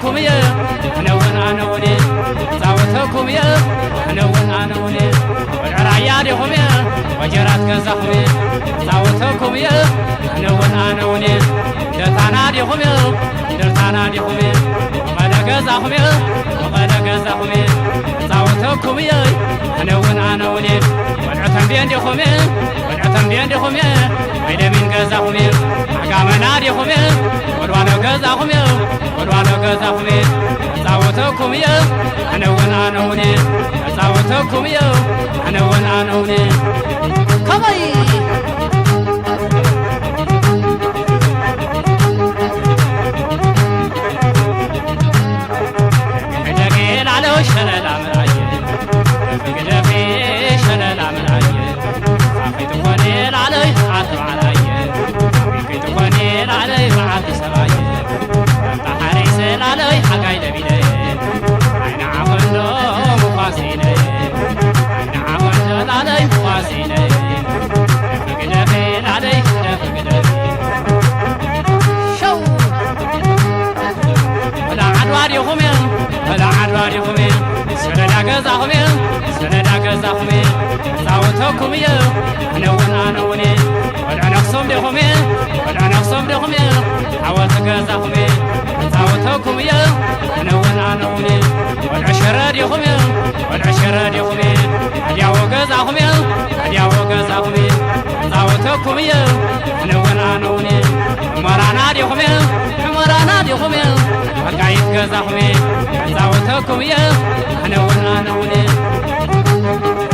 ኩም እየ ኣነ እውን ኣነ እውን እየ ጻወተኩም እየ ኣነ እውን ኣነ እውን እየ ወልዐ ራያ ዲኹም እየ ወጀራት ገዛኹም እየ ጻወተኩም እየ ኣነ እውን ኣነ እውን እየ ደታና ዲኹም እየ ደርታና ዲኹም እየ መቐለ ገዛኹም እየ መቐለ ገዛኹም እየ ጻወተኩም እየ ኣነ እውን ኣነ እውን እየ ወልዐ ተንቤን ዲኹም እየ ወልዐ ተንቤን ዲኹም እየ ኣይደሚን ገዛኹም እየ ዓጋመና ዲኹም እየ ወልዋሎ ገዛኹም እየ ወልዋሎ ገዛኹም እየ እጻወተኩም እየ ኣነ እውን ኣነ እውን እየ እጻወተኩም እየ ኣነ እውን ኣነ እውን እየ ከመይ ሕደጌ ላለው ሸለላ ምርኣየ ግደፌ ሸለላ ምርኣየ ኣኺ ትኾኔ ላለይ ዓቲ ባዕላየ ኣኺ ትኾኔ ላለይ በዓልቲ ሰብኣየ ኣታ ሓሪሰ ላለይ ሓጋይ ለቢደ ኣይንዓኸንዶ ምዃሲነ ኣይንዓኸንዶ ላለይ ምዃሲነ ግደፌ ላለይ ግደፍ ግደፍ ሸው ወላ ዓድዋ ዲኹም እየ ወላ ዓድዋ ዲኹም እየ ሰለዳ ገዛኹም እየ ሰለዳ ገዛኹም እየ ጻወተኩም እየ ኣነ እውን ኣነ እውን እየ ወልዐ ነኽሶም ዲኹም እየ ወልዐ ነኽሶም ዲኹም እየ ዓወት ገዛኹም እየ ጻወተኩም እየ ኣነ እውን ኣነ እውን እየ ወልዐ ሸረ ዲኹም እየ ወልዐ ሸረ ዲኹም እየ ኣድያዎ ገዛኹም እየ ኣድያዎ ገዛኹም እየ ጻወተኩም እየ ኣነ እውን ኣነ እውን እየ ሑመራና ዲኹም እየ ሑመራና ዲኹም እየ ወልቃይት ገዛኹም እየ ጻወተኩም እየ ኣነ እውን ኣነ እውን እየ